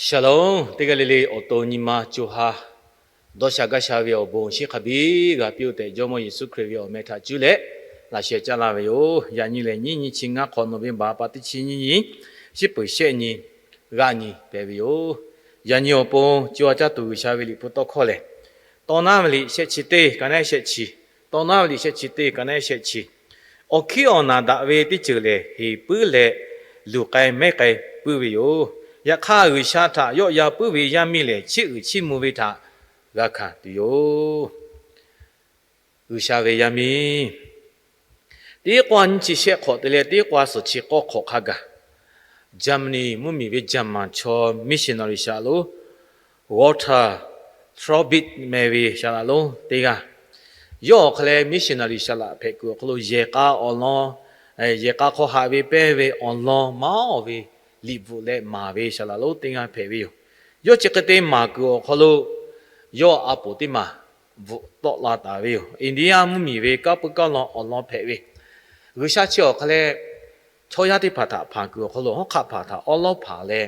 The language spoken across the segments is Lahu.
Shalom, teˇ g'aˇ le le awˬ to nyi ma co ha dawˇ sha gaˇ sha ve awˬ bon shinˉ hk'a biˇ g'a piˇ-oˆ tehꞈ, Jawˇmawˇ Yeˍsuˆ Hkriꞈ ve awˬ meh htaꞈ cuˇ leh laꞈ sheh caˇ laˇ ve yoˬ. Yaꞈ nyi lehˬ, nyiˇ nyi chi ngaˇ hk'awꞈ nawˬ ve baˬ pa teˇ chi nyiˇ nyi, shiˉ peuˍ shehˆ nyi, g'aˇ nyi hpehꞈ ve yoˬ. Yaꞈ nyi awˬ pon co ha caˇ tuˬ G'uiˬsha ve liꞈ hpu tawˇ hkawˇ lehˬ, Tawˇ naˉ ve liꞈ shehˆ chi teˇ ka naˉ shehˆ chi, Tawˇ naˉ ve liꞈ shehˆ chi teˇ ka naˉ shehˆ chi, awˬ hkiˉ awˬ naˬ daꞈ ve teˇ ceuˬ lehˬ, heˍ puiˉ leh luˬ k'ai mehˉ k'ai puiˉ ve yoˬ. Yaꞈ hk'aˇ, G'uiˬsha htaꞈ yawˆ yan puiˉ ve yaˇ miˇ lehˬ, chiˇ uiˍ chiˇ mvuh ve htaꞈ g'a hkanˍ tuˬ yoˬ. G'uiˬsha ve yaˇ miˇ teˇ k'awˇ nyiˇ chi shehˆ hk'awꞈ te leh teˇ k'awˇ suhˍ chi k'awˇ hk'awꞈ hk'a gaˬ, Germany mvuhˇmiˬ ve Jaˍmaˍ chaw missionary shaˍlaꞈ lonˉ, Walter Traubitz meh ve shaˍlaꞈ lonˉ teˇ g'aˇ, yawˇ awˬ hk'aw leh missionary shaˍlaꞈ hpehꞈ kuiˬ awˬ hk'aw lo yehˬ k'a awˬ lawn, yehˬ k'a hk'aw haꞈ ve pehˇ ve awˬ lawn maˇ oˬ ve liꞈ bvuhꞈ leh maˍ ve shaˍlaꞈ lonˉ teˇ g'aˇ hpehꞈ ve yoˬ. Yawˇ chi hk'e te maˍ kuiˬ awˬ hk'aw lo, yawˇ a poˍ teˇ maˬ bvuhꞈ tawˆ la taˍ ve yoˬ. India mvuhˇmiˬ ve kanˉ puiˉ kanˉ lawn awˬ lawn hpehꞈ ve, G'uiˬsha chi awˬ hk'aw leh chaw yaˇ teˇ hpaˍ htaꞈ hpanˍ kuiˬ awˬ hk'aw lo, hawˉ hk'aˆ paˍ htaꞈ awˉ lawˉ hpanˍ leh,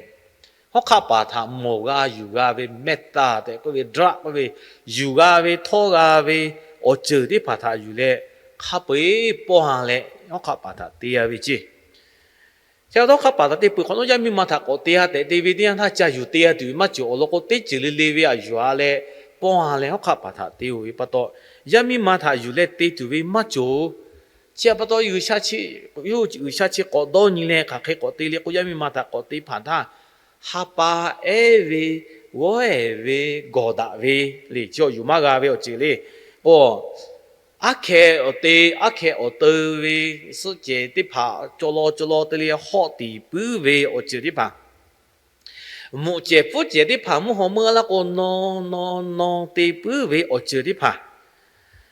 hawˉ hk'aˆ paˍ htaꞈ mawˬ g'a yuˬ g'a ve mehta tehꞈ k'oˆ ve, drug k'oˆ ve, yuˬ g'a ve htawˇ g'a ve awˬ ceuˬ teˇ hpaˍ htaꞈ yuˬ leh, hk'a peu-eˬ pawˇ ha leh hawˉ hk'aˆ paˍ htaꞈ te g'a ve ceˇ. Chi pa taw hawˉ hk'aˆ paˍ htaꞈ te peuˬ hk'awꞈ nawˉ, yaˇ miˇ ma htaꞈ k'awꞈ te g'a tehꞈ te ve teˇ yanˇ htaˇ, ca yuˬ te g'a tuˬ ve maˇ cawˬ. Awˬ lawn k'o, teˇ ceuˬ le le ve a yuˬ-a leh pawˇ ha leh hawˉ hk'aˆ paˍ htaꞈ te-oˬ ve pa taw, yaˇ miˇ ma htaꞈ yuˬ leh te tuˬ ve maˇ cawˬ. Chi pa taw G'uiˬsha chi, G'uiˬsha chi k'awꞈ dawˇ nyi leh hk'aˬ hk'e k'awꞈ te le k'o, yaˇ miˇ ma htaꞈ k'awꞈ te hpanˍ htaˇ, ha pa ehˉ ve, g'awˇ ehˍ ve, gawˬ daꞈ ve, le chi awˬ yuˬ maˇ g'a ve awˬ ceuˬ le. K'o, aˉ hkeh awˬ te, aˉ hkeh awˬ teu ve suhˆ cehˬ teˇ hpaˍ caw law caw law te leh hawˆ tiˍ puiˉ ve awˬ ceuˬ teˇ hpaˍ, mvuhꞈ cehˬ pfuhˉ cehˬ teˇ hpaˍ mvuhˇ haw meuˇ laˇ k'o, naw naw naw te puiˉ ve awˬ ceuˬ teˇ hpaˍ,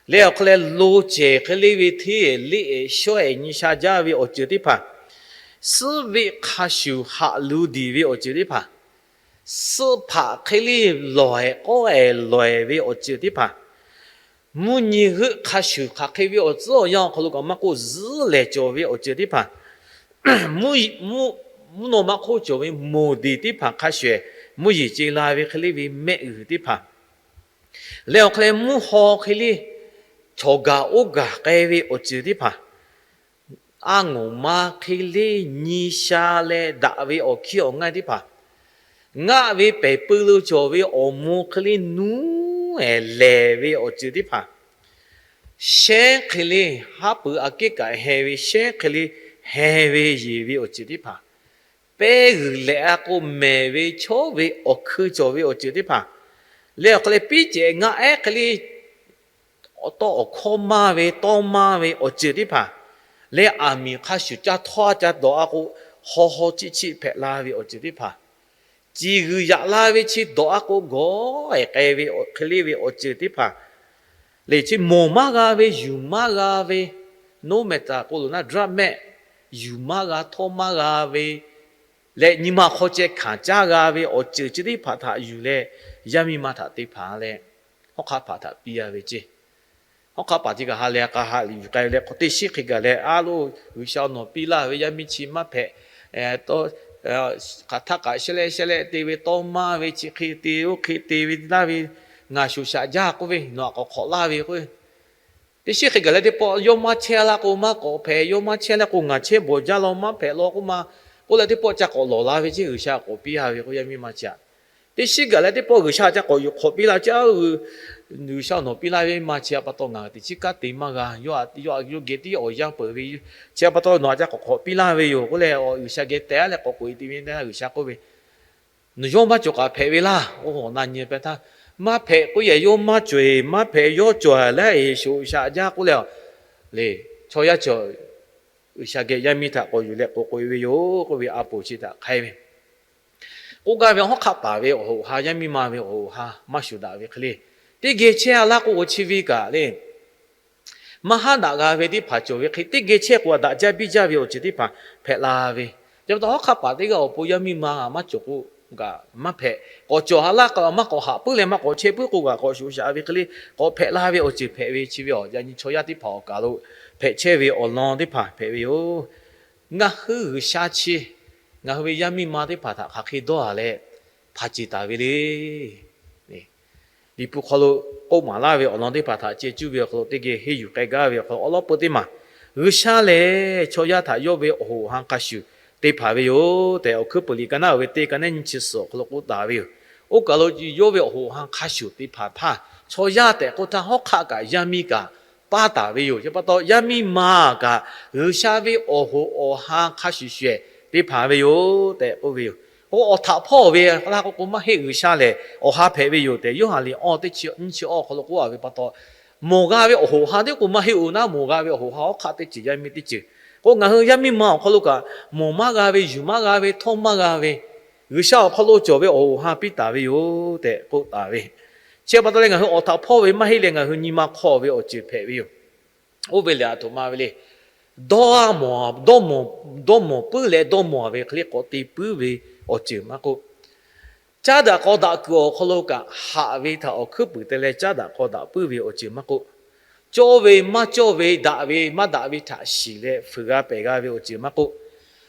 leh awˬ hk'aw leh lo cehˬ hk'e le ve hteˇ ehˍ leˆ ehˍ shawˉ ehˍ nyi sha jaˇ ve awˬ ceuˬ teˇ hpaˍ, suhˉ veˆ hk'a shuˍ haꞈ lu diˬ ve awˬ ceuˬ teˇ hpaˍ, suhˆ hpaꞈ hk'e le lawˬ ehˍ k'awˇ ehˍ lawˬ ehˍ ve awˬ ceuˬ teˇ hpaˍ, mvuhˇ nyi g'euˆ hk'a shuˍ hk'aˬ hk'e ve awˬ tcuhˉ awˬ yanˇ awˬ hk'aw lo kaꞈ maˇ k'oˆ, zuhˉ lehˬ cawˬ ve awˬ ceuˬ teˇ hpaˍ, mvuhˇ naw ma hk'oˆ cawˬ ve moˍ diˬ teˇ hpaˍ hk'a shuˍ ehˍ, mvuhˇ yeˬ ce la ve hk'e le ve mehˆ g'uiˬ teˇ hpaˍ, leh awˬ hk'aw leh mvuhˇ haw hk'e le chawˬ gaˬ oˇ gaˬ k'ai ve awˬ ceuˬ teˇ hpaˍ, a ngoˍ ma hk'e le nyi sha leh daꞈ ve awˬ hkiˇ awˬ ngaˇ teˇ hpaˍ, ngaˆ ve pehˬ peu lo cawˬ ve awˬ mo hk'e le nuˉ ehˍ lehˬ ve awˬ ceuˬ teˇ hpaˍ, shehnˉ hk'e le haˉ pui aꞈ kehˉ kaꞈ heh ve shehnˉ hk'e le heh ve yeˬ ve awˬ ceuˬ teˇ hpaˍ, pehˇ g'uiˬ lehꞈ-a k'o mehˬ ve chawˇ ve awˬ hkui cawˬ ve awˬ ceuˬ teˇ hpaˍ, leh awˬ hk'aw leh piˉ cehꞈ ngaˆ ehˉ hk'e le tawˇ awˬ hkawˇ maˇ ve tawˇ maˇ ve awˬ ceuˬ teˇ hpaˍ, leh aˬ miˍ hk'a shuˍ ca htawˇ ca dawˬ-a k'o, haw haw chiˆ chiˆ hpehꞈ la ve awˬ ceuˬ teˇ hpaˍ, ciˬ g'uiˬ yaꞈ la ve chi dawˬ-a k'o gawˬ ehˍ k'ai ve hk'e le ve awˬ ceuˬ teˇ hpaˍ, leh chi mawˬ maˇ g'a ve yuˬ maˇ g'a ve, noˉ mehˍ taˍ k'o loˬ naˆ drug mehˆ, yuˬ maˇ g'a htawˇ maˇ g'a ve, leh nyi ma hk'aw ceh hkanˍ caˇ g'a ve awˬ ceuˬ chi teˇ hpaˍ htaꞈ yuˬ leh, yaˇ miˇ ma htaꞈ te hpanˍ leh, hawˉ hk'aˆ paˍ htaꞈ piˇ-a ve ceˇ. Hawˉ hk'aˆ paˍ teˇ kaꞈ ha leh k'a ha liꞈ yuˬ k'ai leh k'awꞈ teˇ shinˉ hk'e gaˬ leh, a loˬ, G'uiˬsha nawˬ piˇ laˇ ve yaˇ miˇ chi maˇ hpehꞈ, hk'aˬ htaˇ kaꞈ shehˉ leh shehˉ leh te ve tawˇ maˇ ve chi hk'e te oˇ hk'e te ve laˇ ve, ngaˬ shoˍ shaꞈ jaˇ k'oˆ ve, nawˬ htaꞈ k'awꞈ hk'awꞈ laˇ ve k'o, teˇ shinˉ hk'e gaˬ leh teˇ pawˆ yawˇ maˇ chehˇ laˇ k'o maˇ k'awꞈ hpehꞈ, yawˇ maˇ chehˇ leh k'o ngaˬ chehˇ bawˬ jaˇ law maˇ hpehꞈ law k'oˆ ma, k'oˆ leh teˇ pawˆ ca k'awꞈ lawˬ la ve ceˇ. G'uiˬsha k'awꞈ piˇ-a ve k'o, yaˇ miˇ ma chi aꞈ, teˇ shinˉ gaˬ leh teˇ pawˆ G'uiˬsha ca k'awꞈ yuˬ hk'awꞈ piˇ laˇ ve ceˇ. G'uiˬsha nawˬ piˇ laˇ ve maˇ chi pa taw ngaˬ teˇ chiˉ kanˉ te maˇ g'a, yawˇ yawˇ geh tiˉ awˬ yanˇ peuˬ ve, chi pa taw nawˬ aꞈ ca k'awꞈ hk'awꞈ piˇ laˇ ve yoˬ k'oˆ leh, G'uiˬsha geh tehꞈ leh k'awꞈ k'oꞈ-e te ve teˇ G'uiˬsha k'oˆ ve, nawˬ yawˇ maˇ cawˬ kaꞈ hpehꞈ ve laˇ. Oˇ, na nyi pehˇ htaˇ, maˇ hpehꞈ k'oˆ yehˬ yawˇ maˇ cawˬ-eˬ, maˇ hpehꞈ yawˇ cawˬ-a leh shoˍ shaꞈ jaˇ k'oˆ leh, le, chaw yaˇ cawˬ G'uiˬsha geh yaˇ miˇ htaꞈ k'awꞈ yuˬ leh k'oꞈ k'oꞈ-e ve yoˬ k'oˆ ve a poˍ chi htaꞈ hk'aiˉ ve, k'oˆ gaˇ ve hawˉ hk'aˆ paˍ ve awˬ hoꞈ ha, yaˇ miˇ ma ve awˬ hoꞈ ha maˇ shuˍ daꞈ ve hk'e le, teˇ geh chehˇ-a laˇ k'o, chi ve kaꞈ le, maˇ haˉ daꞈ g'a ve teˇ hpaˍ cawˬ ve hk'e, teˇ geh chehˇ k'o daꞈ jaˇ biˇ jaˇ ve awˬ ceuˬ teˇ hpaˍ hpehꞈ la ve. Chi pa taw hawˉ hk'aˆ paˍ teˇ g'aˇ awˬ pon yaˇ miˇ ma maˇ cawˬ k'o kaꞈ maˇ hpehꞈ. K'awꞈ cawˬ ha laˇ k'o maˇ k'awꞈ haꞈ puiˉ leh maˇ k'awꞈ chehˇ puiˉ k'o kaꞈ k'awꞈ shoˍ shaꞈ ve hk'e le, k'awꞈ hpehꞈ la ve awˬ ceuˬ hpehꞈ ve chi ve awˬ yaꞈ nyi chaw yaˇ teˇ hpaˍ awˬ kaˬ lo hpehꞈ chehˇ ve awˬ lawn teˇ hpaˍ hpehꞈ ve yoˬ. Ngaˬ hui G'uiˬsha chi, ngaˬ hui ve yaˇ miˇ ma teˇ hpaˍ htaꞈ hk'aˬ hk'e dawˇ-a leh, hk'a ceˬ taˍ ve le. Liꞈ hpu hk'aw lo k'oˆ maˍ laˇ ve awˬ lawn teˇ hpaˍ htaꞈ ceh cuˇ ve awˬ hk'aw lo teˇ geh henˇ yuˬ k'ai gaˇ ve awˬ hk'aw lo awˉ lawˉ peu teˇ maˬ, G'uiˬsha lehˬ chaw yaˇ htaꞈ yawˇ ve awˬ hoꞈ awˬ han hk'a shuˍ te hpanˍ ve yoˬ tehꞈ, Awˬ hkuiˉ puiˍ liꞈ ka naˉ uiˍ ve teˇ ka nehˉ nyiˇ chi suhˍ awˬ hk'aw lo k'oˆ taˍ ve yoˬ. Oˇ kaˬ lo yawˇ ve awˬ hoꞈ awˬ han hk'a shuˍ te hpanˍ htaˇ, chaw yaˇ tehꞈ k'oˆ htaˇ hawˉ hk'aˆ kaꞈ yaˇ miˇ kaꞈ paˇ taˍ ve yoˬ. Chi pa taw yaˇ miˇ ma kaꞈ G'uiˬsha ve awˬ hoꞈ awˬ han hk'a shuˍ shuˍ te hpanˍ ve yoˬ tehꞈ k'oˆ ve yoˬ. K'o, awˬ htaꞈ hpawˇ ve k'o k'o maˇ heˆ, G'uiˬsha lehˬ awˬ ha hpehꞈ ve yoˬ tehꞈ, Yoˇhanˬ liꞈ awˇ teˇ chi nyiˇ chi awˇ awˬ hk'aw lo k'oˆ a ve pa taw, mawˬ g'a ve awˬ hoꞈ awˬ han teˇ k'o maˇ heˆ oˬ naˉ, mawˬ g'a ve awˬ hoꞈ awˬ han hawˉ hk'aˆ teˇ ceuˬ, yaˇ miˇ teˇ ceuˬ. K'o, ngaˬ hui yaˇ miˇ ma awˬ hk'aw lo kaꞈ mawˬ maˇ g'a ve, yuˬ maˇ g'a ve, htawˇ maˇ g'a ve, G'uiˬsha awˬ hk'aw lo cawˬ ve awˬ hoꞈ awˬ han piˇ taˍ ve yoˬ tehꞈ k'oˆ taˍ ve. Chi pa taw leh ngaˬ hui awˬ htaꞈ hpawˇ ve maˇ heˆ leh ngaˬ hui nyi ma hk'aw ve awˬ ceuˬ hpehꞈ ve yoˬ. Oˇ ve lehˬ, aˬ htoꞈ ma ve le. Dawˇ mawˬ, dawˇ mawˬ, dawˇ mawˬ puiˉ leh dawˇ mawˬ ve hk'e le k'awꞈ te puiˉ ve awˬ ceuˬ maˇ k'oˆ, caˉ daꞈ k'aw daꞈ kuiˬ awˬ hk'aw lo kaꞈ haꞈ ve htaꞈ awˬ hkuiˉ puiˍ te leh caˉ daꞈ k'aw daꞈ puiˉ ve awˬ ceuˬ maˇ k'oˆ, cawˇ ve maˇ cawˇ ve, daꞈ ve maˇ daꞈ ve htaꞈ shiˍ leh fuiˍ g'a pehˬ g'a ve awˬ ceuˬ maˇ k'oˆ,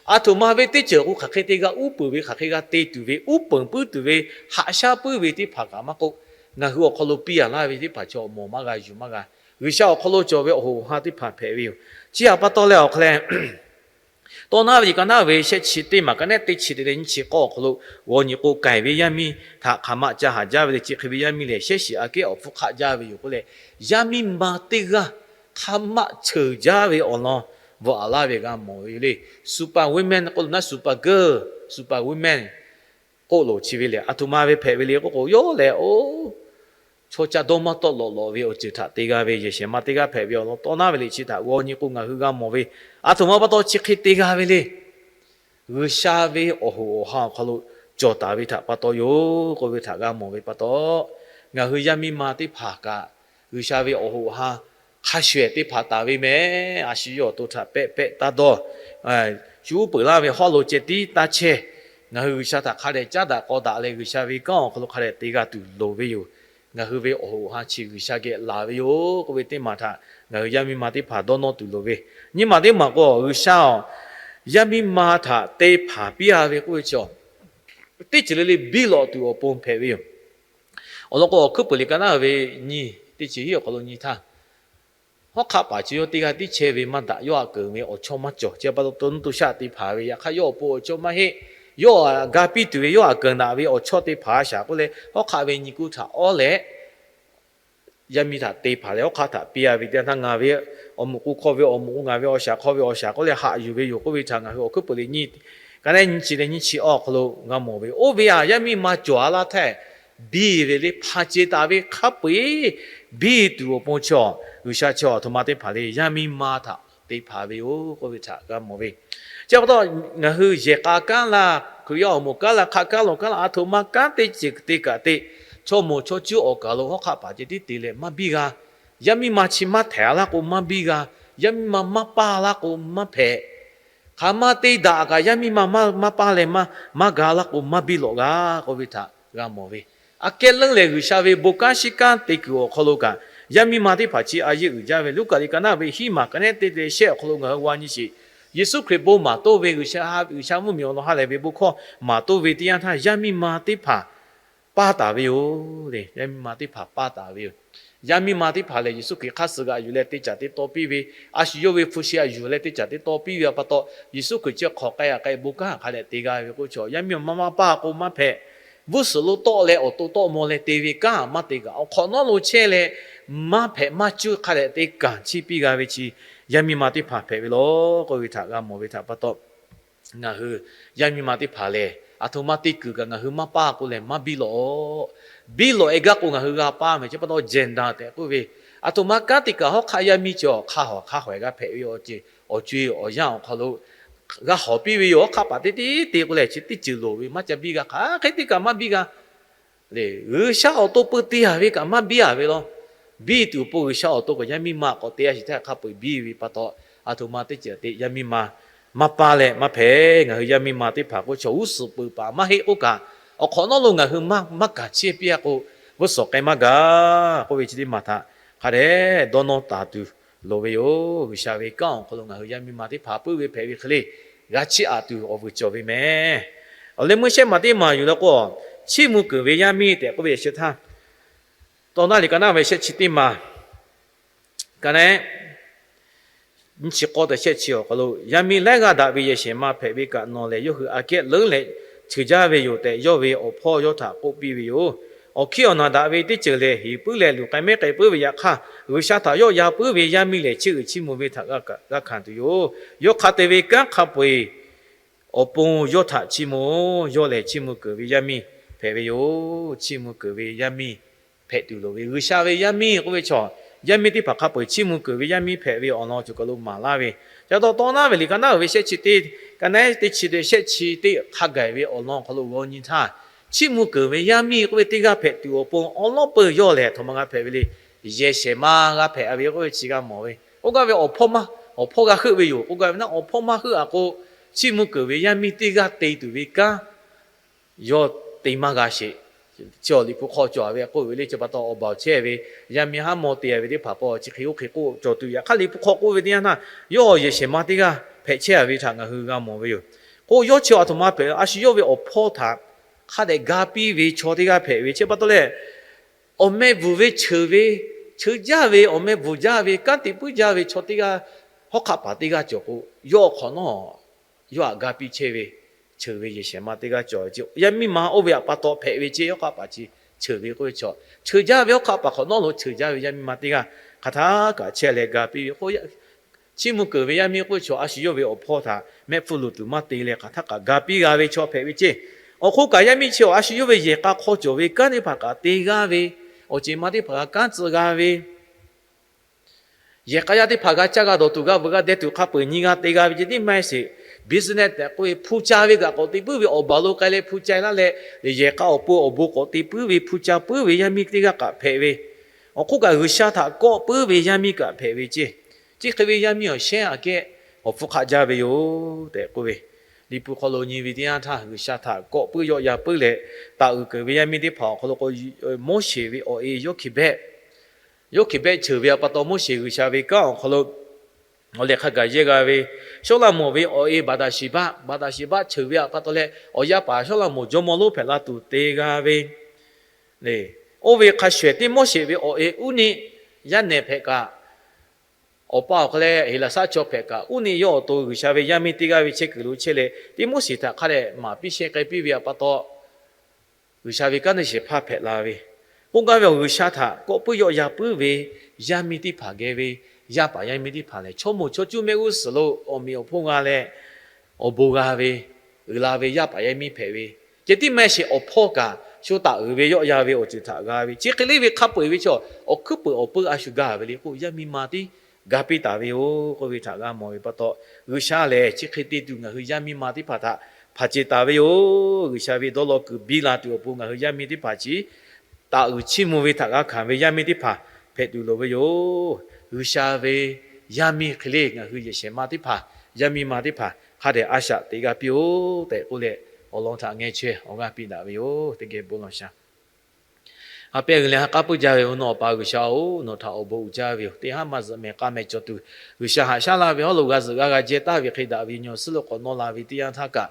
aˬ htoꞈ ma ve teˇ ceuˬ k'o hk'aˬ hk'e te g'a uˉ peunˍ ve, hk'aˬ hk'e g'a te tuˬ ve, uˉ peunˍ puiˉ tuˬ ve, haꞈ shaˉ puiˉ ve teˇ hpaˍ kaꞈ maˇ k'oˆ, ngaˬ hui awˬ hk'aw lo piˇ a laˇ ve teˇ hpaˍ chaw mawˬ maˇ g'a, yuˬ maˇ g'a. G'uiˬsha awˬ hk'aw lo cawˬ ve awˬ hoꞈ awˬ han teˇ hpaˍ hpehꞈ ve yoˬ. Chi htaꞈ pa taw leh awˬ hk'a leh, Tawˇ naˉ ve liꞈ ka naˉ ve shehˆ chi teˇ maˬ ka nehˉ teˇ chi te leh nyiˇ chi k'awˇ awˬ hk'aw lo g'aw nyi k'o, k'aiˬ ve yaˇ miˇ htaꞈ hk'aˬ ma ca haˍ jaˇ ve le. Chi hk'e ve yaˇ miˇ lehˬ, shehˉ shiˍ aꞈ kehˉ awˬ hpfuhˇ hk'aˆ jaˇ ve yoˬ k'oˆ leh, yaˇ miˇ ma teˇ g'aˇ hk'a maˆ cheuˬ jaˇ ve awˬ lawn bvuhꞈ a laˇ ve g'a mawˬ ve yoˬ le. Super women k'oˆ lo naˉ, super girl, super women k'oˆ loˬ. Chi ve lehˬ, aˬ htoꞈ ma ve hpehꞈ ve le k'oˆ k'o, yawˇ lehˬ oˇ chaw ca dawˇ maˇ tawˆ lawꞈ lawꞈ ve awˬ ceuˬ htaꞈ te g'a ve yehˬ shehˍ ma teˇ g'aˇ hpehꞈ ve awˬ lawn tawˇ naˉ ve liꞈ chi htaꞈ g'aw nyi k'o, ngaˬ hui g'a mawˬ ve, aˬ htoꞈ ma pa taw chi hk'e te g'a ve le. G'uiˬsha ve awˬ hoꞈ awˬ han awˬ hk'aw lo cawˬ taˍ ve htaꞈ pa taw yoˬ k'oˆ ve htaꞈ g'a mawˬ ve pa taw, ngaˬ hui yaˇ miˇ ma teˇ hpaˍ kaꞈ G'uiˬsha ve awˬ hoꞈ awˬ han hk'a shuˍ ehˍ te hpanˍ taˍ ve mehˍ. A shu yawˇ awˬ to htaꞈ pehˆ pehˆ taˇ dawˇ, shu uˉ peunˍ laˇ ve hawˉ lo ceh tiˉ taˇ chehˇ. Ngaˬ hui G'uiˬsha htaꞈ hk'a dehꞈ caˉ daꞈ k'aw daꞈ leh G'uiˬsha ve kanˉ awˬ hk'aw lo hk'a dehꞈ te g'a tuˬ loˍ ve yoˬ. Ngaˬ hui ve awˬ hoꞈ awˬ han chi G'uiˬsha geh laˬ ve yoˬ k'oˆ ve teˇ maˬ htaꞈ ngaˬ hui yaˇ miˇ ma teˇ hpaˍ dawˇ nawˇ tuˬ loˍ ve. Nyiˇ maˬ teˇ maˬ k'o, G'uiˬsha awˬ yaˇ miˇ ma htaꞈ te hpanˍ piˇ a ve k'oˆ ve chi, teˇ ceuˬ le le biˇ lawꞈ tuˬ awˬ pon hpehꞈ ve yoˬ. Awˬ lawn k'o, awˬ hkuiˉ puiˍ liꞈ ka naˉ ve nyiˇ teˇ chi hiˉ awˬ hk'aw lo nyi htaˇ, hawˉ hk'aˆ paˍ chi yawˇ teˇ g'aˇ tiˉ chehˇ ve maˇ daꞈ, yawˇ aꞈ keunˍ ve awˬ chawˇ maˇ cawˬ. Chi pa taw to nuˇ to shaˆ te hpanˍ ve, yaꞈ hk'aˇ yawˇ awˬ pon awˬ chawˇ maˇ heˆ. Yawˇ aꞈ ga piˇ tuˬ ve yawˇ aꞈ keunˍ daꞈ ve awˬ chawˇ te hpanˍ a shaˍ k'oˆ leh, hawˉ hk'aˆ ve nyi kuˇ htaꞈ awˉ leh yaˇ miˇ htaꞈ te hpanˍ leh hawˉ hk'aˆ htaꞈ piˇ a ve teˇ yanˇ htaˇ, ngaˬ ve awˬ moˍ k'o hk'aw ve awˬ moˍ k'o, ngaˬ ve awˬ shaˍ hk'aw ve awˬ shaˍ k'oˆ leh haꞈ yuˬ ve yoˬ k'oˆ ve htaꞈ ngaˬ hui awˬ hkuiˉ puiˍ liꞈ nyiˇ ka nehˉ nyiˇ chi leh nyiˇ chi awˇ awˬ hk'aw lo g'a mawˬ ve. Oˇ ve aꞈ yaˇ miˇ ma cawˬ a laˇ htaˇ biˇ ve le, hpanˍ ceˬ taˍ ve hk'a peu-eˬ biˇ tuˬ awˬ pon chaw, G'uiˬsha chaw aˬ htoꞈ ma teˇ hpaˍ le yaˇ miˇ ma htaꞈ te hpanˍ ve yoˬ k'oˆ ve htaꞈ g'a mawˬ ve. Chi pa taw, ngaˬ hui yehˬ k'a kanˉ laˇ, Hkriꞈ yaˇ awˬ moˍ kanˉ laˇ, hk'aˆ kanˉ lawˬ kanˉ laˇ, aˬ htoꞈ ma kanˉ teˇ ceuˬ te kaꞈ te, chaw moˍ chaw cuˇ awˬ kaˬ lo hawˉ hk'aˆ paˍ ceh tiˉ te leh maˇ biˇ g'a. Yaˇ miˇ ma chi maˇ htehꞈ a laˇ k'o maˇ biˇ g'a. Yaˇ miˇ ma maˇ paˇ laˇ k'o maˇ hpehꞈ. Hk'aˬ ma te daꞈ kaꞈ yaˇ miˇ ma maˇ paˇ leh maˇ ga laˇ k'o maˇ biˇ lawꞈ g'a k'oˆ ve htaꞈ g'a mawˬ ve. Aꞈ kehˉ leuˉ lehˬ, G'uiˬsha ve bon kanˉ shiˉ kanˉ te kuiˬ awˬ hk'aw lo kaꞈ yaˇ miˇ ma teˇ hpaˍ chi a yeˇ uiˍ jaˇ ve. Luˉkaꞈ liꞈ ka naˉ ve hiˉ maˬ ka nehˉ teˇ leh shehˆ awˬ hk'aw lo ngaˬ hui g'a nyi sheˍ. Yeˍsuˆ Hkriꞈ bon maˍ toˇ ve, G'uiˬsha, G'uiˬsha mvuhˇmiˬ awˬ lawn ha lehˬ ve bon hkawˇ maˍ toˇ ve teˇ yanˇ htaˇ, yaˇ miˇ ma teˇ hpaˍ paˇ taˍ ve yoˬ le. Yaˇ miˇ ma teˇ hpaˍ paˇ taˍ ve yoˬ. Yaˇ miˇ ma teˇ hpaˍ lehˬ, Yeˍsuˆ Hkriꞈ hk'aˇ suh g'aꞈ yuˬ leh te caˍ te taw piˇ ve, a shu yawˇ ve hpu shi aꞈ yuˬ leh te caˍ te taw piˇ ve pa taw, Yeˍsuˆ Hkriꞈ chi hk'awꞈ k'ai aꞈ k'ai bon kanˉ hk'a dehꞈ te g'a ve k'oˆ chaw, yaˇ miˇ ma maˇ paˇ k'o maˇ hpehꞈ. Vuˇ suhˍ lo tawˆ leh awˬ to tawˆ maw leh te ve kanˉ maˇ te kaꞈ, awˬ hk'awꞈ nawˉ lo chehˇ leh maˇ hpehꞈ maˇ cuˇ hk'a dehꞈ te kanˍ chiˇ piˇ g'a ve chi yaˇ miˇ ma teˇ hpaˍ hpehꞈ ve law k'oˆ ve htaꞈ g'a mawˬ ve htaꞈ pa taw, ngaˬ hui yaˇ miˇ ma teˇ hpaˍ lehˬ, aˬ htoꞈ ma te kuiˬ kaꞈ ngaˬ hui maˇ paˇ k'o lehˬ maˇ biˇ lawꞈ. Biˇ lawꞈ e gaˇ k'o ngaˬ hui g'a paˇ mehˍ. Chi pa taw gender tehꞈ k'oˆ ve, aˬ htoꞈ ma kanˉ te kaꞈ hawˉ hk'aˆ yaˇ miˇ chi awˬ hk'a hawˍ hk'a hawˍ g'a hpehꞈ ve awˬ ceuˬ awˬ co e awˬ yanˇ awˬ hk'aw lo g'a hawˍ piˇ ve yoˬ. Hawˉ hk'aˆ paˍ teˇ teˇ te k'o lehˬ, chi teˇ ceuˬ loˍ ve maˇ ca biˇ g'a, hk'aˬ hk'e te kaꞈ maˇ biˇ g'a. Lehˬ, G'uiˬsha awˬ to peu te a ve kaꞈ maˇ biˇ a ve law. Biˇ tuˬ awˬ pon G'uiˬsha awˬ to kaꞈ yaˇ miˇ ma k'awꞈ te a shiˍ htaˇ hk'a peu-eˬ biˇ ve pa taw, aˬ htoꞈ ma teˇ ceuˬ te yaˇ miˇ ma maˇ paˇ leh maˇ hpehꞈ. Ngaˬ hui yaˇ miˇ ma teˇ hpaˍ k'o chaw g'uˇ suhˍ peuˬ paˍ maˇ heˆ k'oˆ kaꞈ, awˬ hk'awꞈ nawˉ lo ngaˬ hui maˇ maˇ kaˬ chiˇ piˇ a k'o, vuˇ suhˍ k'ai maˇ gaˬ k'oˆ ve chi teˇ maˬ htaꞈ hk'a dehꞈ dawˇ nawˇ taˍ tuˬ loˍ ve yoˬ. G'uiˬsha ve kanˉ awˬ hk'aw lo ngaˬ hui yaˇ miˇ ma teˇ hpaˍ puiˉ ve hpehꞈ ve hk'e le, g'a chiˇ aꞈ tuˬ awˬ vuiˬ cawˬ ve mehˍ. Awˬ leh meuˇ shehˆ maˬ teˇ maˬ yuˬ leh k'o, Chiˇ mvuh keunˍ ve yaˇ miˇ tehꞈ k'oˆ ve yehˬ shehˍ htaˇ, tawˇ naˉ liꞈ ka naˉ ve shehˆ chi teˇ maˬ, ka naˉ nyiˇ chi k'awˇ tehꞈ shehˆ chi awˬ hk'aw lo, yaˇ miˇ laiˉ g'aˇ daꞈ ve yehˬ shehˍ ma hpehꞈ ve kaꞈ nawˬ lehˬ yawˇ hui aꞈ kehˉ leuˉ leh cheuˬ jaˇ ve yoˬ tehꞈ, yawˇ ve awˬ hpawˇ yawˇ htaꞈ k'oˆ piˇ ve yoˬ. Awˬ hkiˉ awˬ naˬ daꞈ ve teˇ ceuˬ lehˬ, heˍ puiˉ leh luˬ k'ai mehˉ k'ai puiˉ ve yaꞈ hk'aˇ, G'uiˬsha htaꞈ yawˆ yan puiˉ ve yaˇ miˇ lehˬ, chiˇ uiˍ chiˇ mvuh ve htaꞈ g'a hkanˍ tuˬ yoˬ. Yawˇ hk'a te ve kanˉ hk'a peu-eˬ awˬ pon yawˇ htaꞈ chiˇ mvuh-oˬ. Yawˇ lehˬ chiˇ mvuh keunˍ ve yaˇ miˇ hpehꞈ ve yoˬ. Chiˇ mvuh keunˍ ve yaˇ miˇ hpehꞈ tuˬ loˍ ve, G'uiˬsha ve yaˇ miˇ k'oˆ ve chaw, yaˇ miˇ teˇ hpaˍ hk'a peu-eˬ chiˇ mvuh keunˍ ve yaˇ miˇ hpehꞈ ve awˬ lawn cawˬ kaˬ lo maˍ laˇ ve, ca taw tawˇ naˉ ve liꞈ ka naˉ uiˍ ve shehˆ chi teˇ, ka naˉ teˇ chi te shehˆ chi teˇ hk'a gaˬ ve awˬ lawn hk'aw lo g'aw nyi htaˇ, chiˇ mvuh keunˍ ve yaˇ miˇ k'oˆ ve teˇ g'aˇ hpehꞈ tuˬ awˬ pon awˉ lawˉ peuˬ yawˇ lehˬ, htaꞈ ma g'a hpehꞈ ve le, yehˬ shehˍ ma g'a hpehꞈ ve k'oˆ ve chi g'a mawˬ ve. K'oˆ gaˇ ve awˬ hpawˇ maˇ, awˬ hpawˇ g'a heuˆ ve yoˬ. K'oˆ gaˇ ve naˉ, awˬ hpawˇ maˇ heuˆ-a k'o, chiˇ mvuh keunˍ ve yaˇ miˇ teˇ g'aˇ te tuˬ ve kanˉ yawˇ te maˇ g'a sheˍ. Chi awˬ Liꞈ hpu hk'aw cawˬ ve k'oˆ ve le, chi pa taw awˬ baˬ chehˇ ve yaˇ miˇ haˉ mawˇ te ve teˇ hpaˍ k'o, chi hk'e oˇ hk'e k'oˆ cawˬ tuˬ. Yaꞈ hk'aˇ Liꞈ hpu hk'aw k'oˆ ve teˇ yanˇ htaˇ, yawˇ yehˬ shehˍ ma teˇ g'aˇ hpehꞈ chehˇ ve htaꞈ ngaˬ hui g'a mawˬ ve yoˬ. K'o yawˇ chi aˬ htoꞈ ma hpehꞈ, a shu yawˇ ve awˬ hpawˇ htaꞈ hk'a dehꞈ ga piˇ ve chaw teˇ g'aˇ hpehꞈ ve chi pa taw leh, awˬ meh bvuhˬ ve cheuˬ ve, cheuˬ jaˇ ve, awˬ meh bvuhˬ jaˇ ve, kanˉ te puiˉ jaˇ ve chaw teˇ g'aˇ, hawˉ hk'aˆ paˍ teˇ g'aˇ cawˬ k'o, yawˇ awˬ hk'awꞈ nawˉ yawˇ htaꞈ ga piˇ chehˇ ve, cheuˬ ve yehˬ shehˍ ma teˇ g'aˇ cawˬ ve. Yaˇ miˇ ma oˇ ve htaꞈ pa taw hpehꞈ ve ceˇ, hawˉ hk'aˆ paˍ chi cheuˬ ve k'oˆ ve chaw, cheuˬ jaˇ ve hawˉ hk'aˆ paˍ hk'awꞈ nawˉ lo cheuˬ jaˇ ve yaˇ miˇ ma teˇ g'aˇ hk'aˬ htaˇ kaꞈ chehˇ leh ga piˇ ve k'o, chiˇ mvuh keunˍ ve yaˇ miˇ k'oˆ ve chaw, a shu yawˇ ve awˬ hpawˇ htaꞈ mehˆ hpfuhˇ luˬ tuˬ maˇ te leh hk'aˬ htaˇ kaꞈ ga piˇ g'a ve chaw hpehꞈ ve ceˇ. Awˬ hk'oˆ kaꞈ yaˇ miˇ chi a shu yawˇ ve yehˬ k'a hk'aw cawˬ ve kanˉ teˇ hpaˍ kaꞈ te g'aˇ ve, awˬ ceˬ ma teˇ hpaˍ kaꞈ kanˉ tcuh g'a ve, yehˬ k'a yaˇ teˇ hpaˍ g'a caˇ g'a dawˬ tuˬ, g'a veuꞈ g'a deh tuˬ hk'a peu-eˬ nyi g'a te g'a ve ceh tiˉ maˇ heˆ sheˍ. Business tehꞈ k'oˆ ve hpu ca ve kaꞈ k'awꞈ te puiˉ ve, awˬ baˬ lo k'ai leh hpu ca laˇ leh, yehˬ k'a awˬ pon awˬ bon k'awꞈ te puiˉ ve, hpu ca puiˉ ve yaˇ miˇ teˇ g'aˇ kaꞈ hpehꞈ ve, awˬ hk'oˆ kaꞈ G'uiˬsha htaꞈ kawˆ puiˉ ve yaˇ miˇ kaꞈ hpehꞈ ve ceˇ. Chi hk'e ve yaˇ miˇ awˬ shehˉ aꞈ kehˉ awˬ hpfuhˇ hk'aˆ jaˇ ve yoˬ tehꞈ k'oˆ ve, Liꞈ hpu hk'aw lo nyi ve teˇ yanˇ htaˇ, G'uiˬsha htaꞈ kawˆ puiˉ yawˆ yan puiˉ leh, taˍ uiˍ keunˍ ve yaˇ miˇ teˇ hpaˍ awˬ hk'aw lo k'o, Moˉseˍ ve awˬ e Yoˇhkiˍbehˆ, Yoˇhkiˍbehˆ cheuˬ ve pa taw Moˉseˍ G'uiˬsha ve kanˉ awˬ hk'aw lo awˬ leh hk'a gaˬ yehˇ g'a ve, Sawˉlaꞈmonˍ ve awˬ e Baˍdaˍshiˍbaˆ, Baˍdaˍshiˍbaˆ cheuˬ ve pa taw leh awˬ yaˇ paˍ Sawˉlaꞈmonˍ jawˇmawˇ lonˉ hpehꞈ la tuˬ te g'a ve, oˇ ve hk'a shuˍ ehˍ tiˉ Moˉseˍ ve awˬ e Uˇniˆ, yaˇ nehˬ hpehꞈ kaꞈ, awˬ pa awˬ hk'aw leh Heˍlaˍsaˆ chaw hpehꞈ kaꞈ, Uˇniˆ yawˇ awˬ to G'uiˬsha ve yaˇ miˇ teˇ g'aˇ ve chehˇ kuiˬ lo chehˇ leh, tiˉ Moˉseˍ htaꞈ hk'a dehꞈ maˍ piˇ shehˇ k'ai piˇ ve pa taw, G'uiˬsha ve kanˉ te shehˍ hpaˇ hpehꞈ la ve, k'oˆ gaˇ ve awˬ G'uiˬsha htaꞈ kawˆ puiˉ yawˆ yan puiˉ ve yaˇ miˇ teˇ hpaˍ geh ve, yaˇ paˍ yaˇ miˇ teˇ hpaˍ lehˬ, chaw moˬ chaw cuˇ mehˆ g'uˇ suhˍ lo awˬ meꞈ awˬ hponˇ g'a leh, awˬ bon g'a ve, uiˍ la ve yaˇ paˍ yaˇ miˇ hpehꞈ ve, ceh tiˉ maˇ heˆ sheˍ, awˬ hpawˇ kaꞈ shu taˍ uiˍ ve yawˆ yan ve awˬ ceuˬ htaꞈ g'a ve, chi hk'e le ve hk'a peu-eˬ ve chaw, awˬ hkuiˉ peuˬ awˬ peu a shu gaˬ ve le k'o, yaˇ miˇ ma tiˉ ga piˇ taˍ ve yoˬ k'oˆ ve htaꞈ g'a mawˬ ve pa taw, G'uiˬsha lehˬ chi hk'e te tuˬ ngaˬ hui yaˇ miˇ ma teˇ hpaˍ htaꞈ hpanˍ ceˬ taˍ ve yoˬ. G'uiˬsha ve dawˇ law kuiˬ biˇ la tuˬ awˬ pon ngaˬ hui yaˇ miˇ teˇ hpaˍ chi taˍ uiˍ chiˇ mvuh ve htaꞈ g'a hkanˍ ve yaˇ miˇ teˇ hpaˍ hpehꞈ tuˬ loˍ ve yoˬ. G'uiˬsha ve yaˇ miˇ hk'e le ngaˬ hui yehˬ shehˍ ma teˇ hpaˍ, yaˇ miˇ ma teˇ hpaˍ hk'a dehꞈ a shaꞈ teꞈ g'a piˇ-oˬ tehꞈ k'oˆ leh, awˬ lawn htaꞈ ngeh chaweh awˬ g'aˇ piˇ daꞈ ve yoˬ. Teˇ geh bon lawˬ sha. A pehˇ g'uiˬ leh ha k'aˉ puiˉ jaˇ ve awˬ nawˬ Awˬ pa G'uiˬsha-oˬ, nawˬ htaꞈ awˬ bon uiˍ jaˇ ve yoˬ. Teˇ haˉ maˇ zuhꞈ mehˍ k'a mehˍ cawˬ tuˬ, G'uiˬsha haꞈ shaˉ laˇ ve hawˉ lo g'a zuhꞈ g'a g'a jehˇ taˍ ve hk'e daꞈ ve nyi awˬ suhˉ lo k'awꞈ nawˇ la ve teˇ yanˇ htaˇ kaꞈ,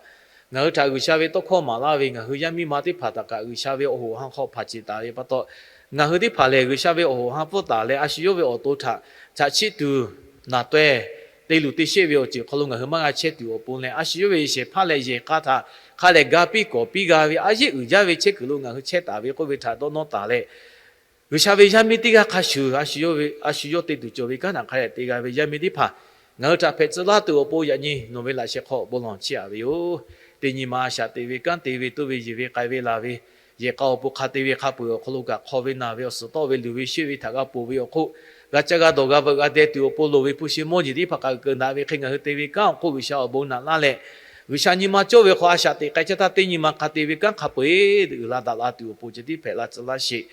ngaˬ hui htaꞈ G'uiˬsha ve tawˇ hkawˇ maˍ laˇ ve ngaˬ hui yaˇ miˇ ma teˇ hpaˍ htaꞈ kaꞈ G'uiˬsha ve awˬ hoꞈ awˬ ha hk'aw hpanˍ ceˬ taˍ ve pa taw, ngaˬ hui teˇ hpaˍ lehˬ G'uiˬsha ve awˬ hoꞈ awˬ ha pfuhˇ taˍ leh a shu yawˇ ve awˬ to htaꞈ chaꞈ chiˆ tuˬ naˬ taweh te luˬ te sheˆ ve awˬ ceuˬ hk'aw lo ngaˬ hui maˇ g'a chehˇ tuˬ awˬ pon leh, a shu yawˇ ve yehˬ shehˍ hpaˇ leh yehˬ k'a htaꞈ hk'a lehˬ ga piˇ kawˍ piˇ g'a ve, a yeˆ uiˍ jaˇ ve chehˇ kuiˬ lo ngaˬ hui chehˇ taˍ ve k'oˆ ve htaꞈ dawˇ nawˇ taˍ leh, G'uiˬsha ve yaˇ miˇ teˇ g'aˇ hk'a shuˍ, a shu yawˇ ve, a shu yawˇ te tuˬ cawˬ ve kanˉ htaꞈ hk'a dehꞈ te g'a ve yaˇ miˇ teˇ hpaˍ, ngaˬ hui htaꞈ hpehꞈ tcuh laˇ tuˬ awˬ pon yaꞈ nyi nawˬ ve laꞈ sheh hk'aw bon lawˬ chiˇ aꞈ ve yoˬ. Teˇ nyi ma a shaꞈ teꞈ ve kanˉ te ve toˇ ve yeˬ ve k'ai ve laˬ ve, yehˬ k'a awˬ pon hk'a te ve hk'a peuˬ awˬ hk'aw lo kaꞈ hk'aw ve naˬ ve awˬ suhˍ tawˆ ve luˬ ve sheˆ ve htaꞈ g'a ponˬ ve awˬ hk'oˆ, g'a caˇ g'a dawˬ g'a veuꞈ g'a deh tuˬ awˬ pon loˍ ve hpu shi mawˇ jeˬ teˇ hpaˍ kaꞈ uiˍ keunˍ daꞈ ve hk'e ngaˬ hui te ve kanˉ awˬ hk'oˆ G'uiˬsha awˬ bon naꞈ laˇ leh, G'uiˬsha nyi ma cawˇ ve hk'aw a shaꞈ teꞈ k'ai caˇ htaˇ teˇ nyi ma hk'a te ve kanˉ hk'a peu-eˬ uiˍ la daꞈ la tuˬ awˬ pon ceh tiˉ hpehꞈ la tcuh laˇ sheˍ.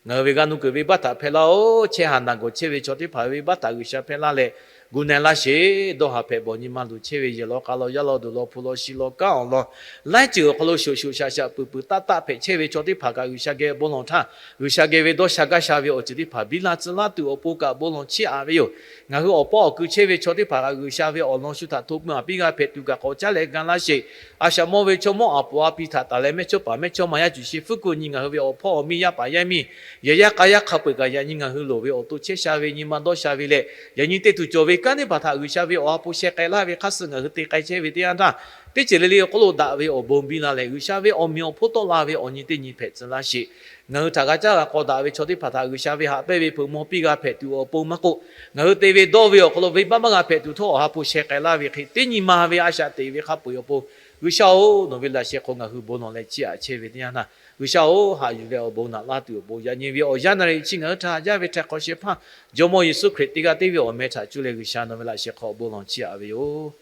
Ngaˬ hui ve g'a nu kuiˬ ve baˆ htaꞈ hpehꞈ laˇ-oˬ. Chehˇ haˍ naˬ gawˬ chehˇ ve chaw teˇ hpaˍ ve baˆ htaꞈ G'uiˬsha hpehꞈ laˇ leh, Gu na laˇ sheˍ. Dawˇ haˍ hpehꞈ bawˬ nyi ma luˬ chehˇ ve yehˬ law k'a law yaˇ law duˬ law hpu law shi law kanˉ awˬ lawn, laiˉ ceuˬ awˬ hk'aw lo shoꞈ shoꞈ shaꞈ shaꞈ peuˬ peuˬ taˆ taˆ hpehꞈ chehˇ ve chaw teˇ hpaˍ kaꞈ G'uiˬsha geh bon lawˬ htaˇ, G'uiˬsha geh ve dawˇ sha gaˇ sha ve awˬ ceuˬ teˇ hpaˍ biˇ la tcuh laˇ tuˬ awˬ pon kaꞈ bon lawˬ chiˇ aꞈ ve yoˬ. Ngaˬ hui awˬ paw awˬ kui chehˇ ve chaw teˇ hpaˍ kaꞈ G'uiˬsha ve awˬ lawn shu htaꞈ hto keu a piˇ g'a hpehꞈ tuˬ kaꞈ k'awꞈ caˉ leh ga laˇ sheˍ. A shaꞈ mawˇ ve chaw mawˇ a poˍ a pi htaꞈ taˍ leh mehˇchawˇpaˍ mehˇchawˇma yaˇ cuˬ shi fuˉ kuˬ nyi ngaˬ hui ve awˬ hpawˇ awˬ miˇ yaˇ paˍ yaˇ miˇ, yehˬ yaˇ k'a yaˇ hk'a peu-eˬ kaꞈ yaꞈ nyi ngaˬ hui loˍ ve awˬ to chehˇ sha ve nyi ma dawˇ sha ve leh, yaꞈ nyi te tuˬ cawˬ ve kanˉ teˇ hpaˍ htaꞈ G'uiˬsha ve awˬ ha hpu sheh k'ai laˇ ve hk'aˇ suh ngaˬ hui te k'ai chehˇ ve teˇ yanˇ htaˇ, teˇ ceuˬ le le awˬ hk'oˆ lo daꞈ ve awˬ bon biˇ la leh G'uiˬsha ve awˬ meꞈ awˬ hponˇ tawˆ la ve awˬ nyi teˇ nyi hpehꞈ tcuh laˇ sheˍ. Ngaˬ hui htaꞈ g'a caˇ g'a k'aw daꞈ ve chaw teˇ hpaˍ htaꞈ G'uiˬsha ve haꞈ pehnˇ ve hpeuꞈ maw piˇ g'a hpehꞈ tuˬ awˬ pon maˇ k'oˆ, ngaˬ hui te ve dawˇ ve awˬ hk'aw lo venˇbaˆ maˇ g'a hpehꞈ tuˬ htawˇ awˬ ha hpu sheh k'ai laˇ ve hk'e teˇ nyi ma ve a shaꞈ teꞈ ve hk'a peu-eˬ awˬ pon, G'uiˬsha-oˬ, nawˬ ve laꞈ sheh hk'aw ngaˬ hui bon lawˬ leh chiˇ aꞈ chehˇ ve teˇ yanˇ htaˇ, G'uiˬsha-oˬ, haꞈ yuˬ leh awˬ bon naꞈ laˇ tuˬ awˬ pon yaꞈ nyi ve awˬ yanˇ naˍ riˍ chi ngaˬ hui htaꞈ haꞈ jaˇ ve htaꞈ hk'awꞈ sheh hpaˇ Jawˇmawˇ Yeˍsuˆ Hkriꞈ teˇ g'aˇ teˇ ve awˬ meh htaꞈ cuˇ leh G'uiˬsha nawˬ ve laꞈ sheh hk'aw awˬ bon lawˬ chiˇ aꞈ ve yoˬ.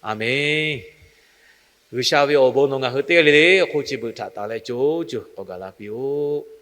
A menˬ. G'uiˬsha ve awˬ bon nawˬ ngaˬ hui teˇ g'aˇ le le awˬ hk'oˆ chi beuꞈ htaꞈ tanˬ leh co co k'awꞈ gaˬ la piˇ-oˆ.